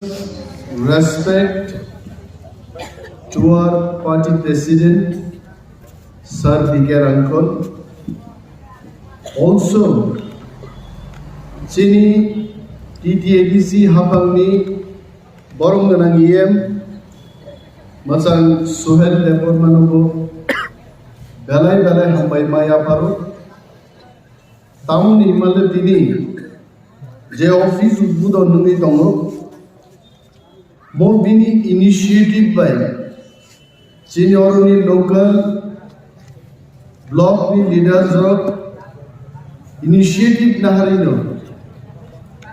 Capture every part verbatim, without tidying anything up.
Respect to our party president, Sir B K Rangkhol. Also, chini T T A D C hapangni borom gwnang E M, mwchang Suhel Debbarmano bo belai belai hambai ma yapharo. Tamoni himale tini je office udbodon wngwi tongo, mo bini initiative bai chini oroni local block ni leaders rok initiative naharino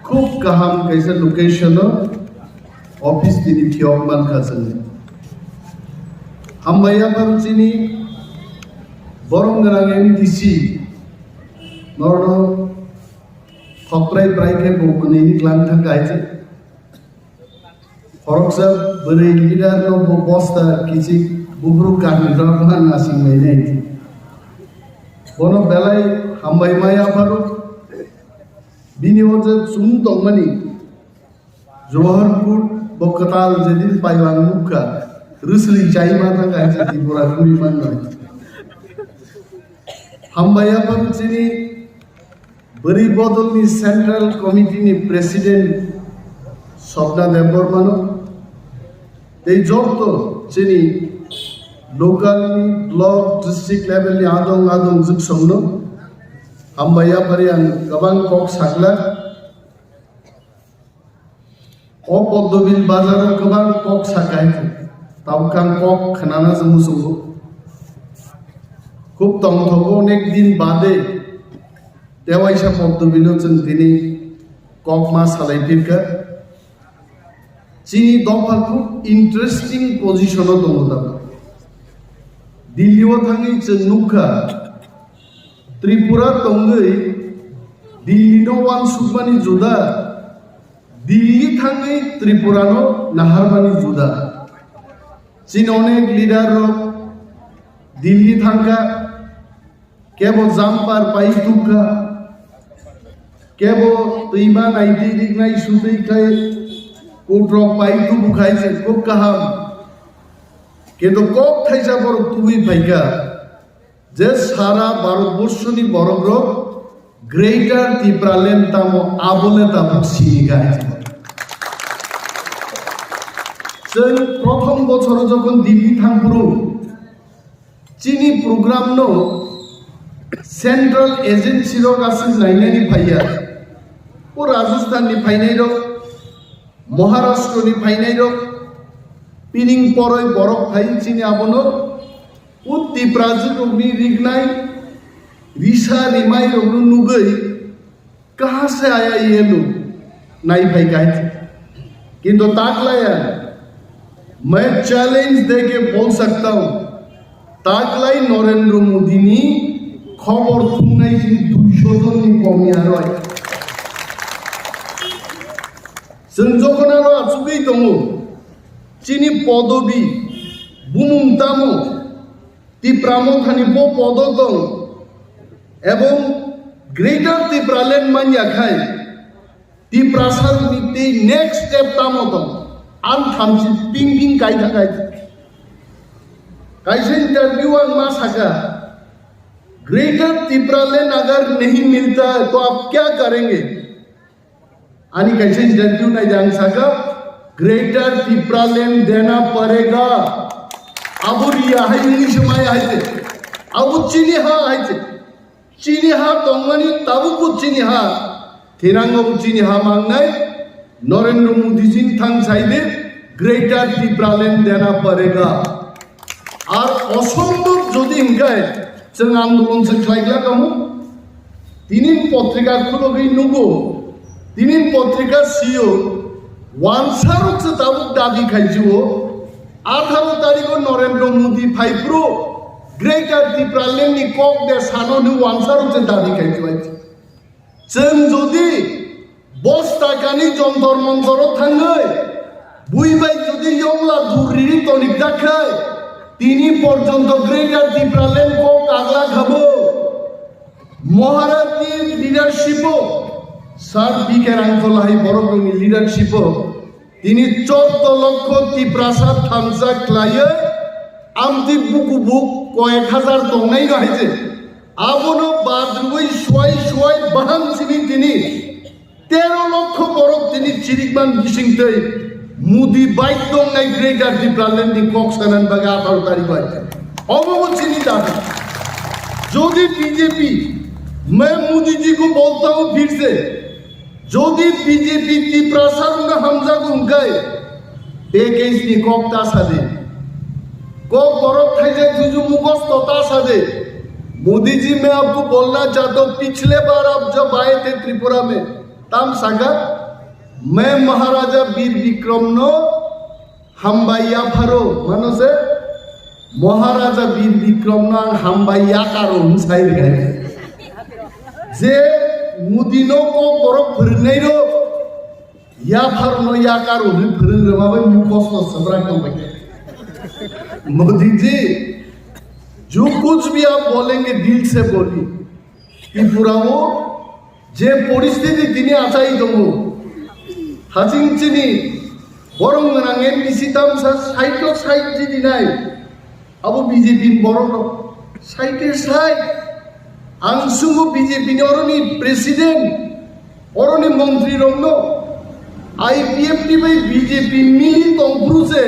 khub kaham kaisa location o office tini thiyok mankha chwng. Hambai yaphang chini borom gwnang M D C norno khokprai prai khe bo mwnwini klang thang kaisa. Khoroksa bwrwi leader no bo bosta kichik buphuru kanwi rok ma nasing lainai. Bono belai hambai ma yapharo. Bini o je chwng tongmani Johor Kut bo kwtal jedin pailang nukha, rwsli chai ma thang kaisa Tripura kuri manna. Hambai yapharo chini Bwrwi bodolni Central Committee ni President Swapna Debbarmano tei joto chini local ni, block, district level ni adong adong jwksongno hambai yaphari ang kwbang kok sakla. O Poddobil bazaro kwbang kok sakai, tabuk ang kok khnana se muchungo. Khub tongthogo onek din bade tewaisa Poddobilo chwng tini kok ma salai phirkha. Chini dopha khub interesting position o tongo tabuk. Delhi o thangwi chwng nukha, Tripura tongwi Delhi no uansukmani juda, Delhi thangwi Tripura no naharmani juda. Chini onek leader rok Delhi thangkha, kebo jumper pai tukha, kebo twima naitwi riknai sutwi khai kutrok pai tubu khai se khub kaham. Kintu kok thaisa borok tubui phaikha. Je sara Bharatborshoni borokrok Greater Tipraland tamo abole tabuk sini gai. Chwng prothom bochoro jokhon Delhi thangphuru chini program no central agency rok aswk nainani phaiya. O Rajasthan ni phainai rok, Maharashtra ni phainai rok, pining poroi borok phai chini abono O Tiprajwk rokni rignai risa rimai rokno nugwi kaha se aya ye lu nai phai kai. Kintu taklaya, main challenge deke bol sakta hu, taklai Narendra Modi ni khobor thumnai jini duisho jon ni komi aroi. Chwng jokhon aro achugwi tongo, chini podobi bumung tamo, Tipra Mothani bo podo tong, ebong Greater Tipraland manya khai, Tiprasa ni tei next step tamo tong, ang thamchi ping ping kai thang kai. Kaisa interview ang ma saka, Greater Tipraland agar nahi milta to aap kya karenge? Ani kaisa interview nai ang saka, Greater Tipraland dena parega. Abo riya hai ni se mai hai se. Abo chini ha hai se. Chini ha tongmani tabuk bo chini ha. Thinango bo chini ha mangnai. Narendra Modi jin thang sai de Greater Tipraland dena parega. Ar osombhob jodi hingkai, chwng andolon se khlai glak amo. Tinin potrika khulogwi nugo, tinin potrika sio, wansarok se tabuk dabi khaijio. Atharo tarikho Narendra Modi phaiphuru Greater Tipraland ni kok de sano hwnwi wansarok se dabi khaijio. Chwng jodi bosta kani Jontor Montor o thangwi, bui bai jodi yongla duriri tonik dakhlai, tini porjonto Greater Tipraland kok kagla khabo. Maharaj ni leadership o, Sir B K Rangkhola hai borok ni leadership o, Tini chordo lokho Tiprasa thansa khlaiwi amtwi bukubu koyek hajar tongnai no hai se. Abono badrwi suai suai baham sini tini tero lokho borok tini chirikman bisingtwi Modi bai tongnai Greater Tipraland ni kok sanani bagwi atharo tari bai. Omo bo chini dabi. Jodi B J P, main Modi ji ko bolta hu phir se, jodi B J P Tiprasa rokno hamjago hwnkhe package ni kok ta sadi. Kok borok thaijak thuju mukosto ta sadi. Modi ji, main aapko bolna chahta hoon, pichle baar aap jab aaye the Tripura mein, tam saka, main Maharaja Bir Bikram no hambai yapharo, mano se, Maharaja Bir Bikram no ang hambai yakaro hwn sai rwkha. Je Modi no kok borok phwrwngnai rok, yaphar no yakaro hwn phwrwng rwma bai mukosto swbrak tong bai. Modi ji, jo kuch bhi aap bolenge dil se boli. Tripura o je poristhiti tini achai tongo, haching chini borong gwnang M D C tamsa side o side di dinai, abo B J P ni borok rok side e side. Ang sungo B J P ni oroni president, oroni montri rokno, I P F T bai B J P mili tongphuru se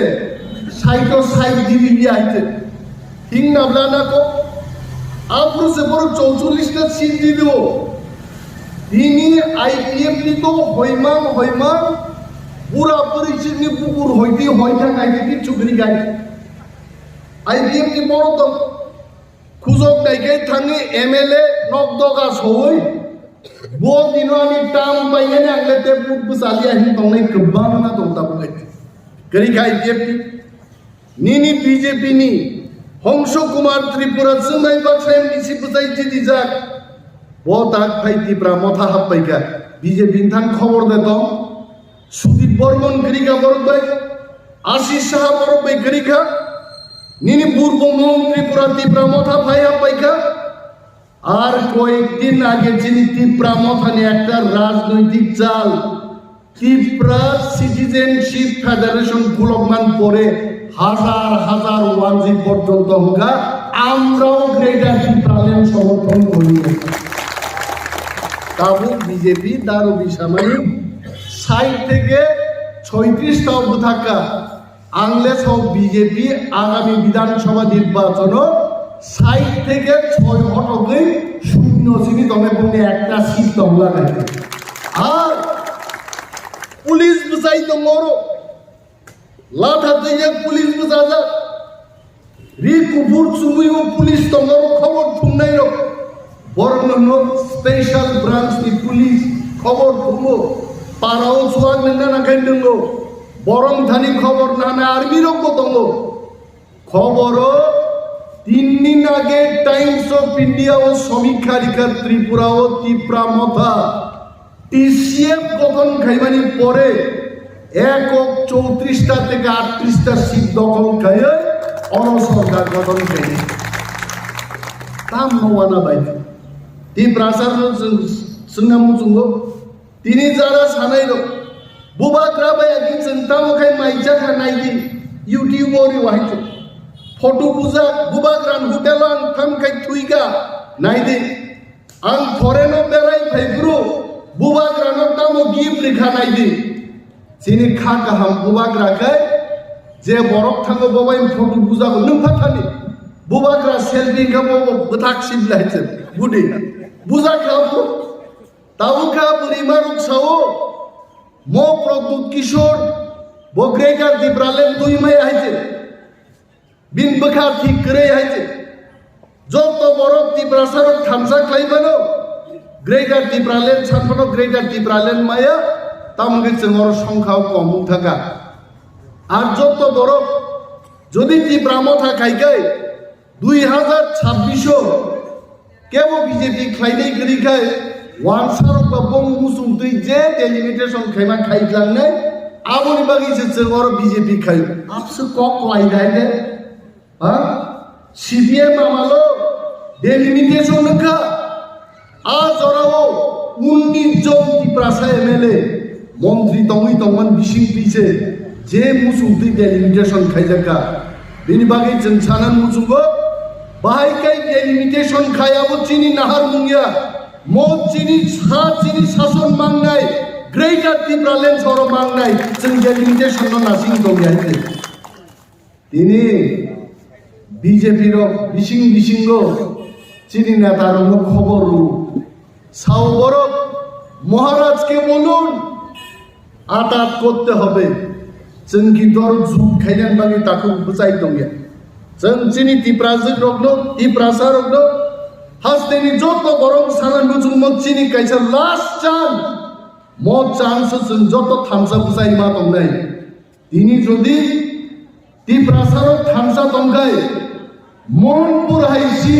side o side di di hai se. Hing nabla na ko, aphuru se borok chowcholish ta seat di do. Tini I P F T to hoimang hoimang, pura porichit ni bukur hoiti hoithang I P F T chukri gai. I P F T borok to khujok nai khe thangwi M L A nok doga sowi. Bo dino ani tam bai ani ang le te buk bwsaliya hin tongnai kwbangma tong tabuk hai. Kwrwi kha I P F T. Nini B J P ni Hongso Kumar Tripura chwngnai baksa M D C bwchai chidijak. Bo tak phai Tipra Motha happai kha. B J P ni thang khobor de tong. Sudip Bormon kwrwi kha borok bai. Ashish Saha borok bai kwrwi kha. Nini Burbo Mung Tripura Tipra Motha phai happai kha. Ar koyek din age chini Tipra Mothani ekta rajnoitik chal, Tipra Citizenship Federation khulokman pore hajar hajar wanjwi porjonto hwnkha, amrao Greater Tipraland somorthon kori. Tabuk B J P daru bisamani sait theke soitrish tao bwthakha. Ang le sao B J P agami Bidhan Sabha nirbachon o sait theke soi hotogwi shunyo simi tongnai bongni ekta seat tong lagai. Ar police bwsai tongo oro. Latha twijak police bwsajak. Ri kuphur chumui o police tongo oro khobor thumnai rok. Borok no special branch ni police khobor thumo. Para o chuak nang nana khe nwngo. Borok thani khobor nana army rok bo tongo. Khoboro tin din age Times of India o somikha rikha Tripura o Tipra Motha T C F gothon khaimani pore ekok chowtrish ta theke atrish ta seat dokhol khaiwi ono sorkar gothon khaini. Tamno wana bai Tiprasa rok chwng swngna muchungo. Tini jara sanai rok, bubagra bai agi chwng tamo khai mai jakha nai di, YouTube o ri wahai chwng. Photo bujak, bubagra ni hotel o ang tham khai thwi kha nai di. Ang foreign o berai phai phuru, bubagra no tamo gift rikha nai di. Chini kha kaham bubagra khai, je borok thango bo bai photo bujago nwng phathani. Bubagra selfie kha bo bo bwthak sibla hai chwng, budi. Bujak kha bo. Tabuk kha bwrwi maruk sao, mo Pradyut Kishore, bo Greater Tipraland twi maya hai se. Bini bwkha thik kwrwi hai se. Joto borok Tiprasa rok thansa khlai mano, Greater Tipraland san phano Greater Tipraland maya, tamo khe chwng oro songkha o kom wng thangkha. Ar joto borok jodi Tipra Motha khai khai, dui hazar chabbish o kebo B J P khlainai kwrwi khai wansa rok ba bong muchung twi je delimitation khaima khai tlangnai, aboni bagwi se chwng oro B J P khaio. Abse kok kwlai dai de. Ha? C P M amalo delimitation wngkha. A jorao unnish jon Tiprasa M L A. Montri tongwi tongman bising twi se je muchung twi delimitation khaijak kha. Bini bagwi chwng sana muchungo, bahai kai delimitation khai abo chini nahar mungya. Mo chini sa chini sason mangnai, Greater Tipraland soro mangnai, chwng delimitation no nasing tongya hai se. Tini B J P rok bising bisingo chini neta rokno khobor rw. Sao borok, Maharaj ke bolun, atat korte hobe. Chwng ki dor jut khainan bagwi takhuk bwchai tongya. Chwng chini Tiprajwk rokno, Tiprasa rokno, hasteni joto borok sana nuchungmo chini kaisa last chance. Mo chance chwng joto thansa bwchai ma tongnai. Tini jodi Tiprasarok thansa tongkhai, Monpur hai si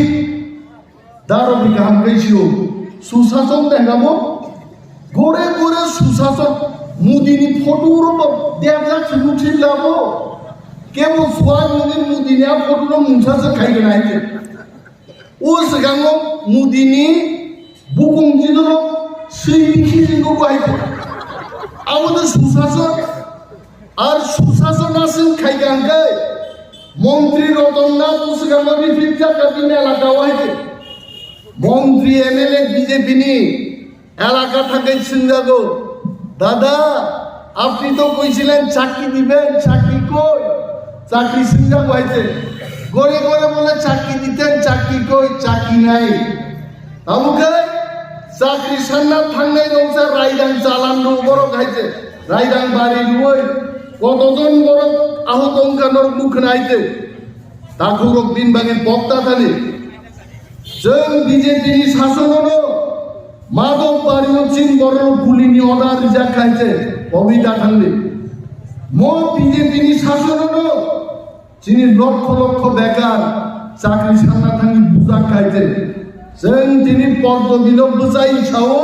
daro bikha hamkai sio. Susasok tengamo, gore gore susasok, Mudini photo ro bo derjak se nuksin labo. Kebo suai Mudi, Mudini a photo ro mungsa se khai gana hai. O swkango Mudini bukung jidoro swi bikhi jingbo bai kho. Abo de susason, ar susason aswk khai kha hwnkhe Montri Ratan Nath o swkango rifit jak kha bini elaka o hai khe. Montri M L A B J P ni elaka thangwi swngjago, "Dada, apni to koisilen chakri diben, chakri koi?" Chakri swngjago hai se. Gore gore bole chakri diten, chakri koi, chakri nai. Abo khe chakri sanna thangnai rok sa raidang chalan rw borok hai se. Raidang bari rwoi kotojon borok ahut wngkha norok nukha hai se. Takhukrok bini bagwi pokta thani. Chwng B J P ni sasonono Madhobbario chini borok gulini order rijak khai se, Kobita thangdi. Mo B J P ni sasonono chini lokho lokho bekar chakri sanna thangwi bujak khai se. Chwng tini Poddo Bilo bwchai sao,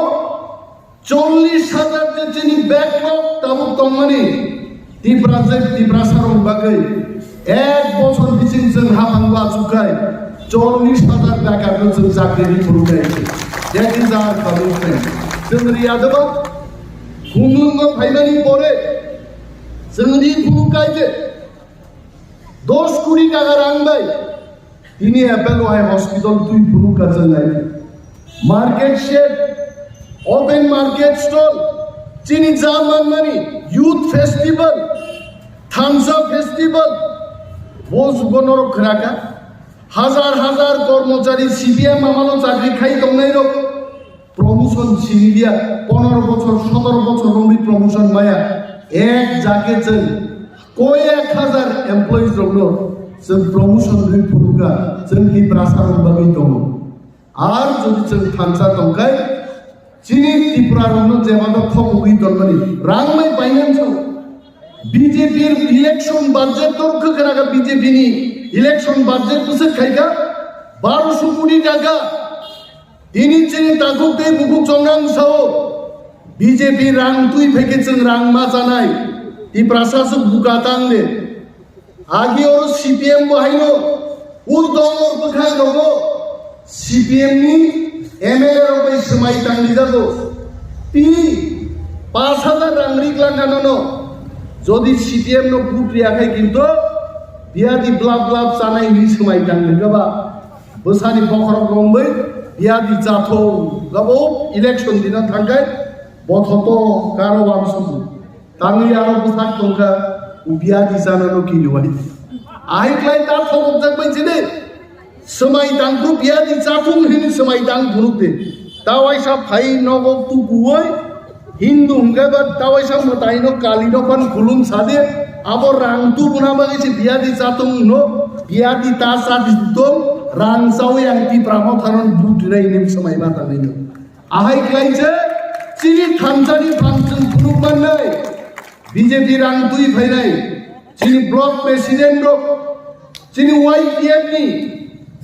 chollish hajar je chini backlog tabuk tongmani, Tiprajwk, Tiprasarok bagwi ek bochor bising chwng haphango achukkhai chollish hajar bekarno chwng chakri rwi phunuknai. That is our commitment. Chwng riyadaba, khumlwngo phaimani pore chwng rwi phunukkhai je, dos kuri taka rang bai tini Apollo hai hospital twi phunuk ka chwng nai. Market shed, open market stall, chini ja manmani youth festival, thansa festival, bo jugo norok khwraka. Hajar hajar kormochari C P M amalo chakri khai tongnai rok. Promotion siniya, pondro bochor, sotoro bochor romwi promotion maya, ek jage chwng koyek hajar employees rokno chwng promotion rwi phunukha, chwng Tiprasa rok bagwi tongo. Ar jodi chwng thansa tongkhai, chini Tripura rokno jemano khobogwi tonmani rang mai finance rok. B J P election budget to khwkhwraka, B J P ni election budget bwswk khaika baroso koti taka. Tini chini takhuk tei bukhuk chongrang sao, B J P rang twi phaikhe chwng rang ma chanai, Tiprasa swk buka tang de. Agi oro C P M bo haino, ur dongor bwkhak rogo C P M ni M L A rok bai swmai tangri jago. Tini pash hajar rang rik langkha nono, jodi C P M no vote riya khai kinto biyadi blap blap chanai hinwi swmai tangri gaba. Bwsani bokhorok romwi biyadi chathung gabo election dina thangkhai bothoto karo wamsuku. Tangwi aro bwsak tongkha, biyadi chana no kini wai. Ahai khlai ta thobokjak bai chini. Swmai tangkru biyadi chathung hini swmai tang phunuk de. Tawaisa phai nogo tukuwai Hindu hwnkhe ba tawaisa mwtai no Kali no phan khulum sade. Abo rang tubuna bagwi se biyadi chathung no, biyadi ta chadi tong, rang chawi ang Tipra Motha no vote rinai hini swmai ma tangwi no. Ahai khlai se chini thansa ni phan chwng phunuk mannai, B J P rang twi phainai, chini block president rok, chini Y T F ni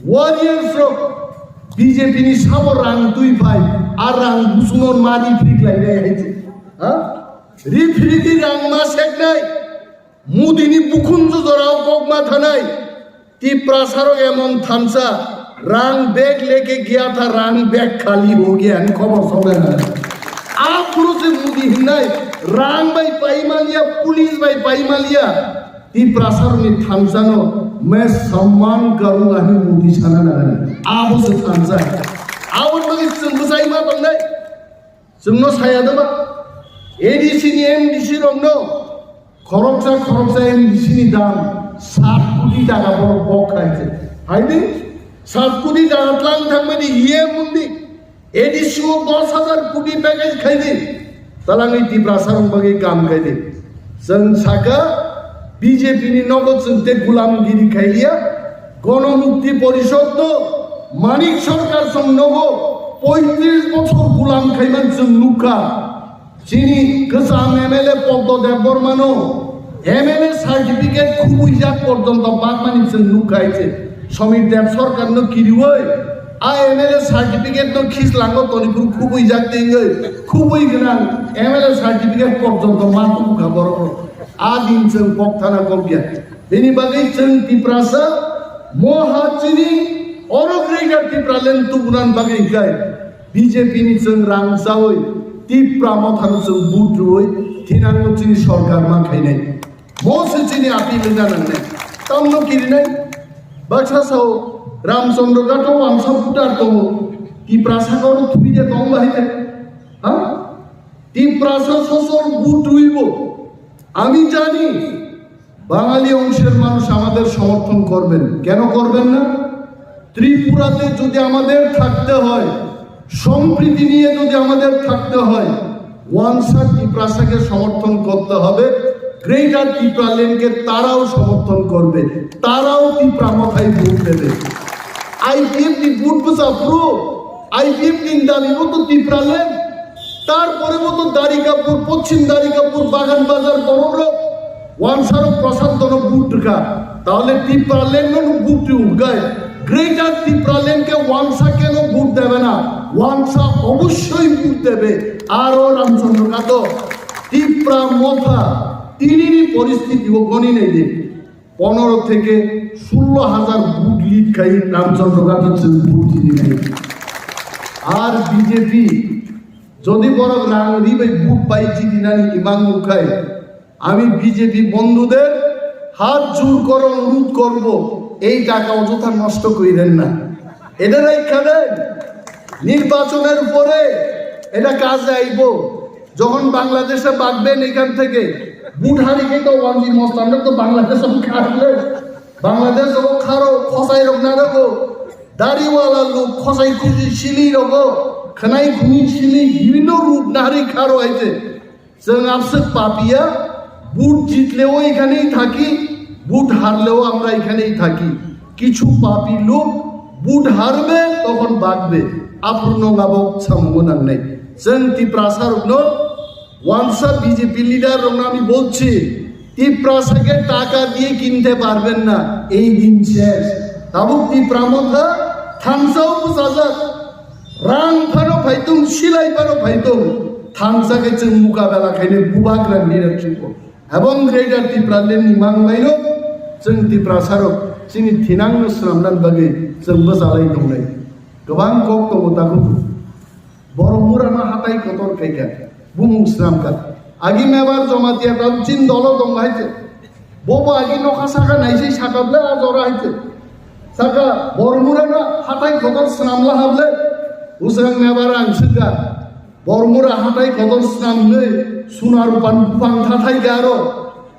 warriors rok, B J P ni sabo rang twi phai, a rang busuno ma rifrik lainai hai se. Ha? Rifrigwi rang ma seknai, Modi ni bukhunju jorao kok ma thanai, Tiprasa rok emon thansa, rang bag leke gaya tha, rang bag khali ho gaya, ani khobor soknai na. A phuru se Modi hinnai, Rang bai pai maliya, police bai pai maliya. Tiprasarokni thansa no me samman karunga hwnwi Modi sana nangani. Abo se thansa. Aboni bagwi chwng bwsai ma tongnai. Chwngno saya da ba? A D C ni M D C rokno khoroksa khoroksa M D C ni dam sat koti taka borok bok khai se. Hai di? Sat koti taka tlang thangmani iye mundi. A D C o dos hajar koti package khai di. Talangwi Tiprasa rok bagwi kam khai di. Chwng saka B J P ni nogo chwng te gulamgiri khai liya. Gono Mukti Porishod no Manik Sarkar song nogo poitris bochor gulam khaiman chwng nukha. Chini kwcham M L A Poddo Debbarma no M L A certificate khubui jak porjonto bakmani chwng nukha hai se. Somir Deb Sarkar no kiriwi a M L A certificate no Khislango Toniphur khubui jak tingwi khubui gwnang M L A certificate porjonto ma tubukha borok. A din chwng kok thana kok ya. Bini bagwi chwng Tiprasa, mo ha chini oro Greater Tipraland tubunan bagwi hinkhe B J P ni chwng rang chawi Tipra mothano chwng vote rwwi thinangno chini sorkar ma khainai. Mo se chini appeal wngna nangnai. Tamno kirinai? Baksa sao Ramchandra Ghato wansa voter tongo. Tiprasa kono thwi de tong bahai de. Ha? Tiprasa sosol vote rwibo. আমি জানি বাঙালি অংশের মানুষ আমাদের সমর্থন করবেন। কেন করবেন না? ত্রিপুরাতে যদি আমাদের থাকতে হয়, সম্প্রীতি নিয়ে যদি আমাদের থাকতে হয়, ওয়ানসা তিপ্রাসাকে সমর্থন করতে হবে। গ্রেটার টিপ্রাল্যান্ডকে তারাও সমর্থন করবে, তারাও তিপ্রা মথায় ভোট দেবে। আইপিএফ নি ভোট বুঝা পুরো, আইপিএফ নি দাবি মতো তিপ্রাল্যান্ড, তারপরে মতো দারিকাপুর, পশ্চিম দারিকাপুর, বাগান বাজার, বড় লোক, ওয়ানসারও প্রশান্ত ভোট ঢুকা, তাহলে টিপ্রাল্যান্ড ভোট ঢুকায়। গ্রেটার টিপ্রাল্যান্ডকে ওয়ানসা কেন ভোট দেবে না? ওয়ানসা অবশ্যই ভোট দেবে। আরও রামচন্দ্র কাদো, টিপ্রা মথা, তিনিনি পরিস্থিতি ও গণি নেই দিন। পনেরো থেকে ষোলো হাজার ভোট লিড খাই রামচন্দ্র কাদো ভোট জিতে নেই। আর বিজেপি যদি বড় রাং রিবাই ভোট পাই জিতে নানি ইমান মুখায় আমি বিজেপি বন্ধুদের হাত জোর করে অনুরোধ করব, এই টাকা অযথা নষ্ট করেন না। এটা রাখা দেন, নির্বাচনের পরে এটা কাজে আইব। যখন বাংলাদেশে বাগবেন এখান থেকে, ভোট হারিয়ে তো ওয়ানজি মস্তানরা তো বাংলাদেশ কাটলে, বাংলাদেশ ও খারো খসাই রোগ না রাখো, দাড়িওয়ালা লোক খসাই খুশি সিলি রোগো, খানাই খুনি সিলি বিভিন্ন রূপ নারী খারো আইছে। Chwng abswk papiya, ভোট জিতলেও এখানেই থাকি, ভোট হারলেও আমরা এখানেই থাকি। কিছু পাপী লোক ভোট হারবে, তখন বাঁচবে। Aphuru no ngabo samung nangnai. Chwng Tiprasa rokno, wansa B J P leader rokno ami bolchi, Tiprasa ke taka diye kinte parben na, ei din shesh. Tabuk Tipra motha thansa o bwchajak. Rang phano phaitung, silai phano phaitung, thansa khe chwng mukabela khainai bubagra leadership o. Ebong Greater Tipraland ni manglaino chwng Tiprasa rok chini thinang no swnamnani bagwi chwng bwchalai tongnai. Kwbang kok tongo takhuk. Borok mura no hatai kotor khaikha, bumung swnamkha. Agi Mebar Jamatia tam chin dolo tong hai se. Bobo agi nokha saka naisai saka ble a jora hai se. Saka Bormura no hatai kotor swnamla hable. Usang Mebar ang sika. Bormura hatai kotor swnamnwi suna rupan bupang thathai garo.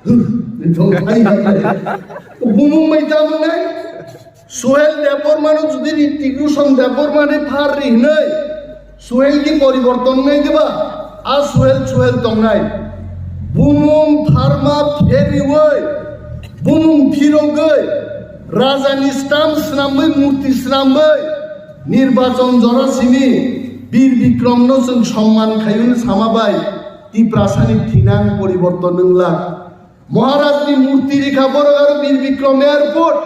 Huh, ito hai hai. Bumung mai tamungnai. Suhel Debbarmano jodi Hrithik Roshan Debbarmani phar ri hwnwi Suhel ki poriborton wngnai diba? A Suhel, Suhel tongnai. Bumung pharma pheriwi, bumung phirogwi, rajani stamp swnamwi, murti swnamwi, nirbachon jora simi Bir Bikramno chwng somman khaiwi sama bai Tiprasani thinang poriborton wngla. Maharaj ni murti rikha borok aro Bir Bikram airport.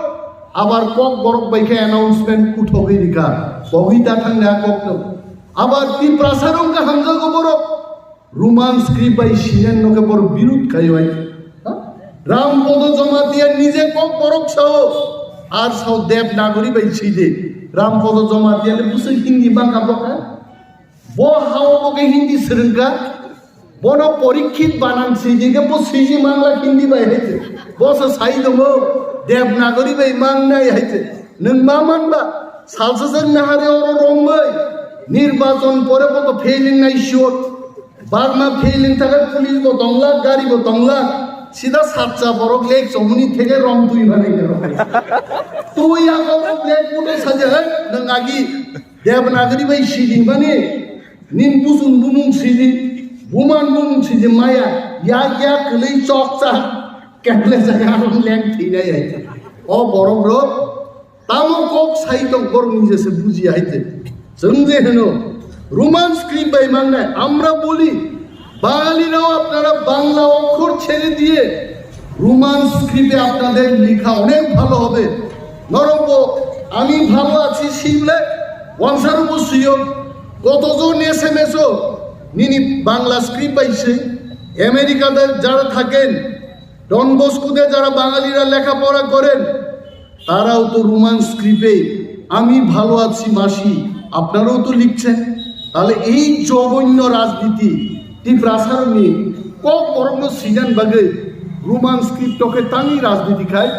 Abar kok borok bai khe announcement uthogwi rikha. Kogwi ta thangni a kok no. Abar Tiprasa rok khe hamjago borok. Roman script bai sinan no khe borok birud khai bai. Ha? Ram Podo Jamatia nije kok borok sao. Ar sao Dev Nagori bai side. Ram Podo Jamatia le bwswk Hindi bangkha bokha. Bo hao bo khe Hindi swrwngkha. Bono Porikshit banan sijikhe bo siji mangla Hindi bai hai se. Bo se sai tongo Devanagari bai mangnai hai se. Nwng ma man ba? Salsa jang nahare oro rombai. Nirbachon pore bo to failing nai sure. Bagma failing thakhe police bo tongla, gari bo tongla. Sida satcha borok lek chomuni theke rom twi mani khe rom. Twi ya ko black photo saja hai nwng agi Devanagari bai siji mani. Nin busun bumung sidi, buman bumung sidi maya, yak yak kwlwi chok cha, kemle jaga arong leng thwinai hai. O borok rok tamo kok sai tong borok ni jese buji hai te. Chwng je heno, Roman script bai mangnai, আমরা বলি, বাঙালিরাও আপনারা বাংলা অক্ষর ছেড়ে দিয়ে রোমান স্ক্রিপ্টে আপনাদের লেখা অনেক ভালো হবে। নরম আমি ভালো আছি শিবলে ওয়ানসার উপসিও কতজন এসএমএস ও নিনি বাংলা স্ক্রিপ্ট পাইছে। আমেরিকাতে যারা থাকেন, ডন বস্কোতে যারা বাঙালিরা লেখাপড়া করেন, তারাও তো রোমান স্ক্রিপ্টে আমি ভালো আছি মাসি, আপনারাও তো লিখছেন। তাহলে এই জঘন্য রাজনীতি ত্রিপুরাসারনি কক বরংনো সিজান বাগে রোমান স্ক্রিপ্ট টকে তাঙি রাজনীতি খায়।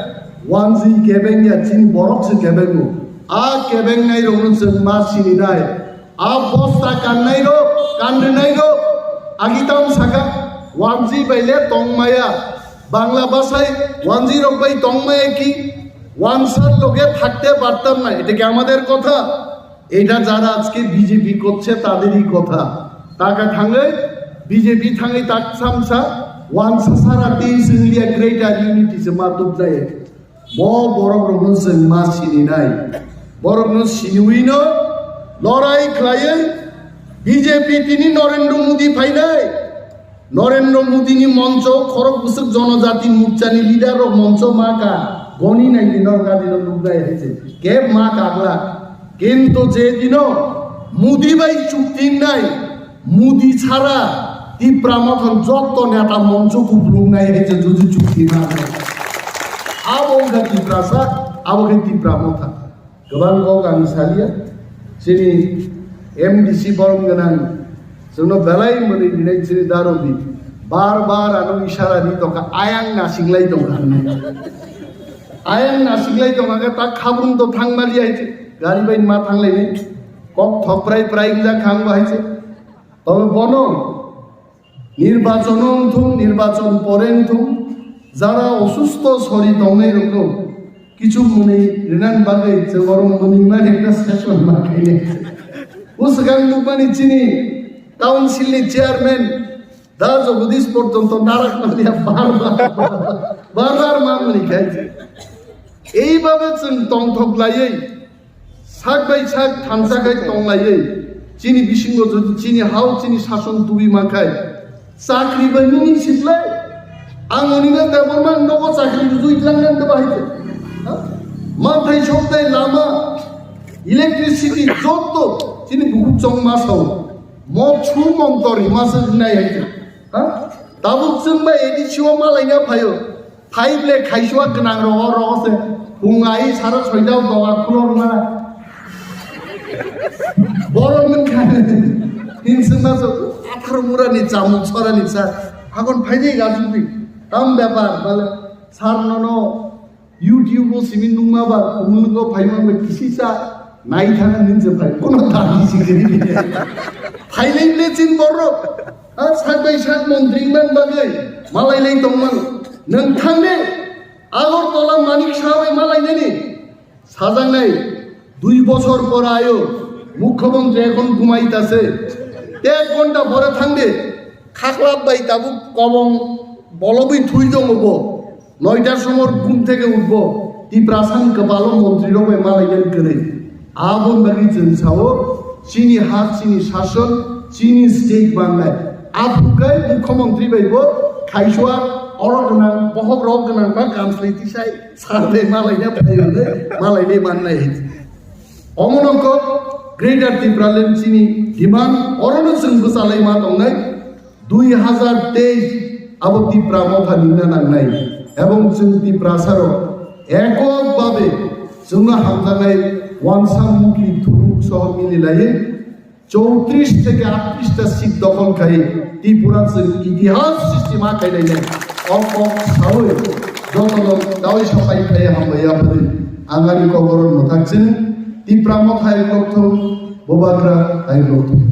Wanji kebengya chini borok se kebengo. A kebengnai rokno chwng ma sininai. A bosta kannai rok, kanrinai rok, agitam saka, wanji baile tongmaya. Bangla basai wanji rok bai tongmaya ki, wansar loge thakte partam na. Eta ki amader kotha? Eta jara ajke BJP korche taderoi kotha. Taka thangwi BJP thangwi tak samsa wansa sara teis India greater unity se ma tubjai. Bo borok rokno chwng ma sininai. Borokno siniwino lorai khlaiwi BJP tini Narendra Modi phainai. নরেন্দ্র মোদীni মঞ্চ, khorok bwswk জনজাতি মোর্চাni leader rok মঞ্চ ma ka, goni nai di norok gadi rok nuknai hai se. Keb ma ka glak. Kintu je dino Modi bai chukti wngnai, Modi ছাড়া Tipra Motha ni jotto neta mongcho kuplung nai hai je jodi chukti ma. Abo wngkha Tiprasa, abo khe Tipra Motha. Kwbang kok ang salia, chini M D C borom gwnang, chwngno belai mwnwi rinai chini darobi. Bar bar ano isara ri tongkha, ayang nasinglai tongkha. Ayang nasinglai tongkha khe ta khabrung to thangmali hai, gari bai ma thanglainai. Kok thok prai prai wngjak kha ang bo hai se. Tobe bono nirbachon wngthung, nirbachon pore wngthung, jara osusto sori tongnai rokno kichu mwnwi rinani bagwi chwng oro mwnwi mani ekta session ma khainai. O swkang nukmani chini council ni chairman da Jagadish porjonto narak maliya bar bar, bar bar ma mwnwi khai. Eibabe chwng tongthok laiwi sak bai sak thansa khai tong laiwi chini bisingo jodi chini hao chini sason tubui mankhai chakri bai nini sitlai ang onina Debbarma nogo chakri rujui tlang nang keba hai. Manthai soktai lama electricity jotto chini bukuchong ma sao mo chu mong tor hima se nai hai. Tabuk chwng bai A D C o malaina phaio. Five le khaisua gwnang rogo rogo se. Phung ai sara soida doga khulo rwna. Borok nung kha. Hinsung ma so athar mura ni chamung sora ni sa. Hakon phaini ga jumpi. Tam bepar bale. Sar nono YouTube o simi nungma ba kumulgo phaima ba kisi sa nai thana nin se phai. Kono dagi si gini. Phailai le chin borok. A sak bai sak montri man bagwi malai lai tongmano. Nung thang de. Agartala Manik Saha bai malainani sajaknai dui bochor pore ayo, mukhyamantri ekhon ghumaitase, ek ghonta pore thangde, khaklap bai tabuk kobong bolobwi thui tongo bo, noitar somor ghum theke utbo, Tiprasani kwbalo montri rok bai malaiyan kwrwi. Aboni bagwi chwng sao, chini ha, chini sason, chini state bangnai. Aphuru khai mukhyamantri bai bo khaisua orok gwnang, bohok rok gwnang ba kamslai tisai sar bai malaina phai hwnwi malainai mannai. Omono kok Greater Tipraland chini demand orono chwng bwchalai ma tongnai. Dui hazar teis abo Tipra Motha ningna nangnai, ebong chwng Tiprasarok ekok babe chwngno hamjaknai wansa mukli thuruk soho mililaiwi Chowtrish theke attrish ta seat dokhol khai Tripura chwng itihas sristi ma khai lainai. O kok sawi jotono dawi sapai khai hambai yapri ang ani kokborok mwthak chini. Tipra Motha hai lokthung, Bubagra hai lokthung.